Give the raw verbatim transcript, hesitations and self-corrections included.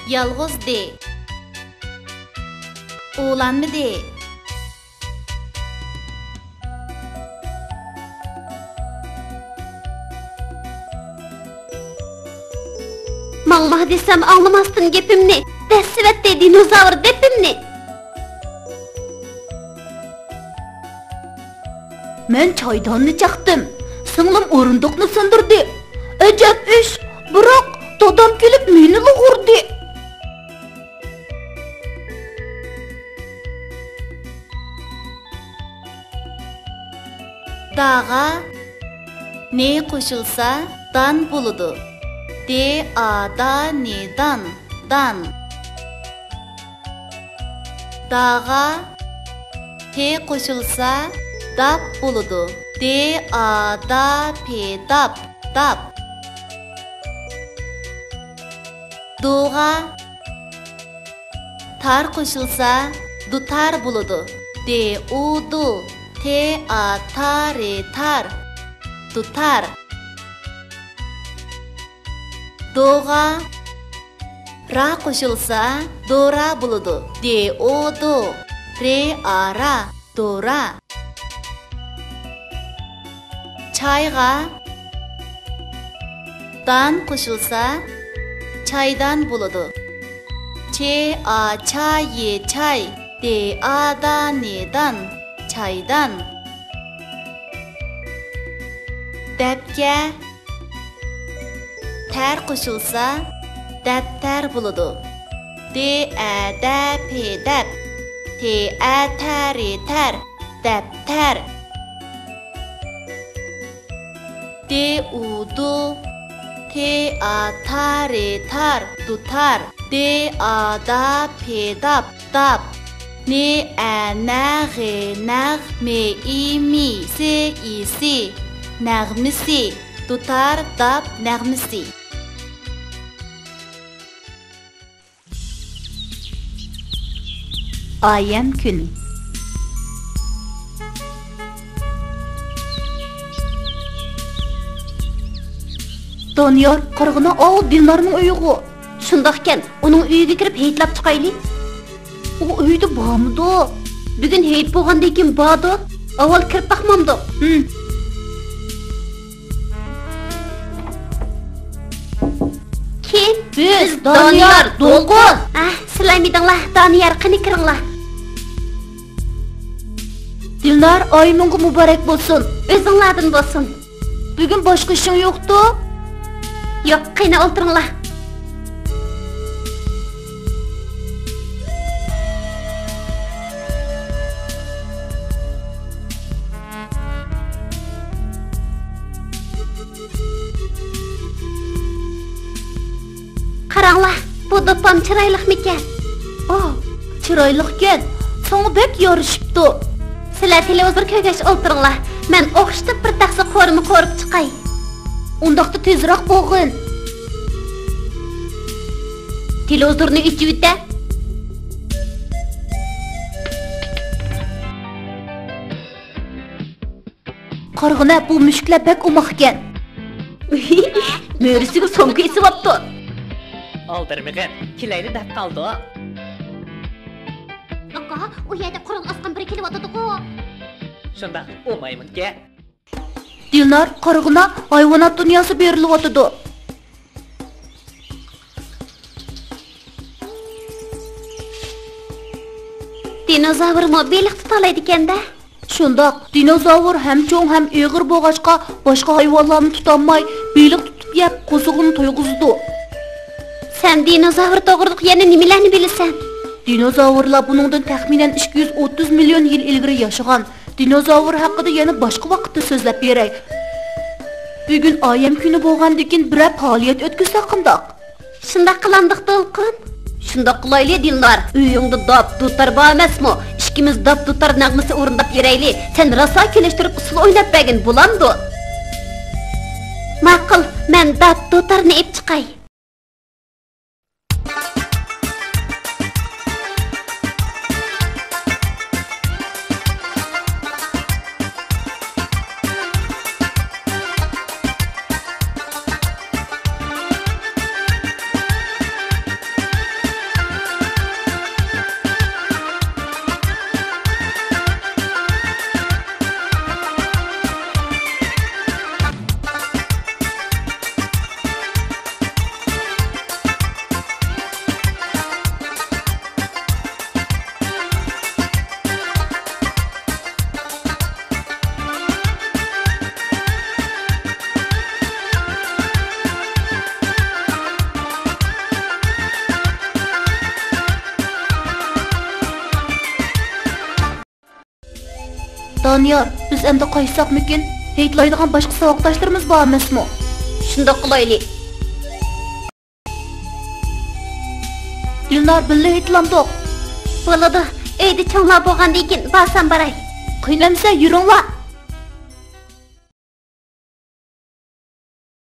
يالغۇز دى. ئۇلانمىدى. ماڭما دېسەم ئاڭلىماستىن گېپىمنى، دەسسىۋەتتى دىنوزاۋر دېپىمنى. مەن چايداننى چاقتىم، سىڭلىم ئورۇندۇقنى سىندۇردى. ئەجەب ئىش، بىراق دادام كېلىپ مېنىلا ئۇردى. داغا نى قوشۇلسا، دان بولىدۇ. دې ئا دا نى دان، دان. داغا پې قوشۇلسا، داپ بولىدۇ. دې ئا دا پې داپ، داپ. دوغا تار قوشۇلسا، دۇتار بولىدۇ. دې ئۇ دۇ، تې ئا تا رې تار، دۇتار. دوغا را قوشۇلسا، دورا بولىدۇ. دې ئو دو، رې ئا را، دورا. چايغا دان قوشۇلسا، چايدان بولىدۇ. چې ئا چا يې چاي، دې ئا دا نې دان، چايدان. دەپكە تەر قوشۇلسا، دەپتەر بولىدۇ. دې ئە دە پې دەپ، تې ئە تە رې تەر، دەپتەر. دې ئۇ دۇ، تې ئا تا رې تار، دۇتار. دې ئا دا پې داپ، داپ. نې ئە نە غې نەغ، مې ئى مى، سې ئى سى، نەغمىسى. دۇتار داپ نەغمىسى. ئايەم كۈنى. دانىيار، قارىغىنا، ئاۋۇ دىلنارنىڭ ئۆيىغۇ. شۇنداقكەن، ئۇنىڭ ئۆيىگە كىرىپ ھېيتلاپ چىقايلى. ئۇ ئۆيدە بارمىدۇ؟ بۈگۈن ھېيت بولغاندىن كېيىن باردۇ. ئاۋۋال كىرىپ باقمامدۇق؟ ھىم. كىم؟ بىز، دانىيار، دولقۇن. ئەھ، سىلەرمىدىڭلار؟ دانىيار، قېنى كىرىڭلار. دىلنار، ئايىمىڭغا مۇبارەك بولسۇن. ئۆزۈڭلاردىن بولسۇن. بۈگۈن باشقا ئىشىڭ يوقتۇ؟ يوق، قېنى ئولتۇرۇڭلار. قاراڭلار، بۇ دوپپام چىرايلىقمىكەن؟ ئوھ، چىرايلىقكەن. ساڭا بەك يارىشىپتۇ. سىلەر تېلېۋىزور كۆرگەچ ئولتۇرۇڭلار. مەن ئوخشىتىپ بىر تەخسە قورۇما قورۇپ چىقاي. ئۇنداقتا تېزراق بولغىن. تېلېۋىزورنى ئېچىۋېتە. قارىغىنە، بۇ مۈشۈكلەر بەك ئوماقكەن. مۈرىسىگە سومكا ئېسىۋاپتۇ. ئالدىرىمىغىن، كېلەيلى دەپ قالدۇ. ئاكا، ئۇ يەردە قورال ئاسقان بىرى كېلىۋاتىدىغۇ. شۇنداق، ئۇ مايمۇنكەن. دىلنار، قارىغىنا، ھايۋانات دۇنياسى بېرىلىۋاتىدۇ. دىنوزاۋرمۇ بېلىق تۇتالايدىكەن-دە. شۇنداق، دىنوزاۋر ھەم چوڭ، ھەم ئېغىر بولغاچقا، باشقا ھايۋانلارنى تۇتالماي، بېلىق تۇتۇپ يەپ، قورسىقىنى تويغۇزىدۇ. سەن دىنوزاۋر توغرىلىق يەنە نېمىلەرنى بىلىسەن؟ دىنوزاۋرلار بۇنىڭدىن تەخمىنەن ئىككى يۈز ئوتتۇز مىليون يىل ئىلگىرى ياشىغان. دىنوزاۋر ھەققىدە يەنە باشقا ۋاقىتتا سۆزلەپ بېرەي. بۈگۈن ئايەم كۈنى بولغاندىكىن، بىرەر پائالىيەت ئۆتكۈزسەك قانداق؟ شۇنداق قىلامدۇق، دولقۇن؟ شۇنداق قىلايلى، دىلنار. ئۆيۈڭدە داپ، دۇتار بار ئەمەسمۇ؟ ئىككىمىز داپ، دۇتار نەغمىسى ئورۇنداپ يۈرەيلى. سەن راسا كېلىشتۈرۈپ ئۇسسۇل ئويناپ بەرگىن، بولامدۇ؟ ماقۇل، مەن داپ، دۇتارنى ئېلىپ چىقاي. دانىيار، بىز ئەمدى قايتساقمىكىن؟ ھېيتلايدىغان باشقا ساۋاقداشلىرىمىز بار ئەمەسمۇ؟ شۇنداق قىلايلى. دىلنار، بىللە ھېيتلامدۇق؟ بولىدۇ. ئۆيدە چوڭلار بولغاندىن كېيىن بارسام باراي. قىينالمىسا يۈرۈڭلار.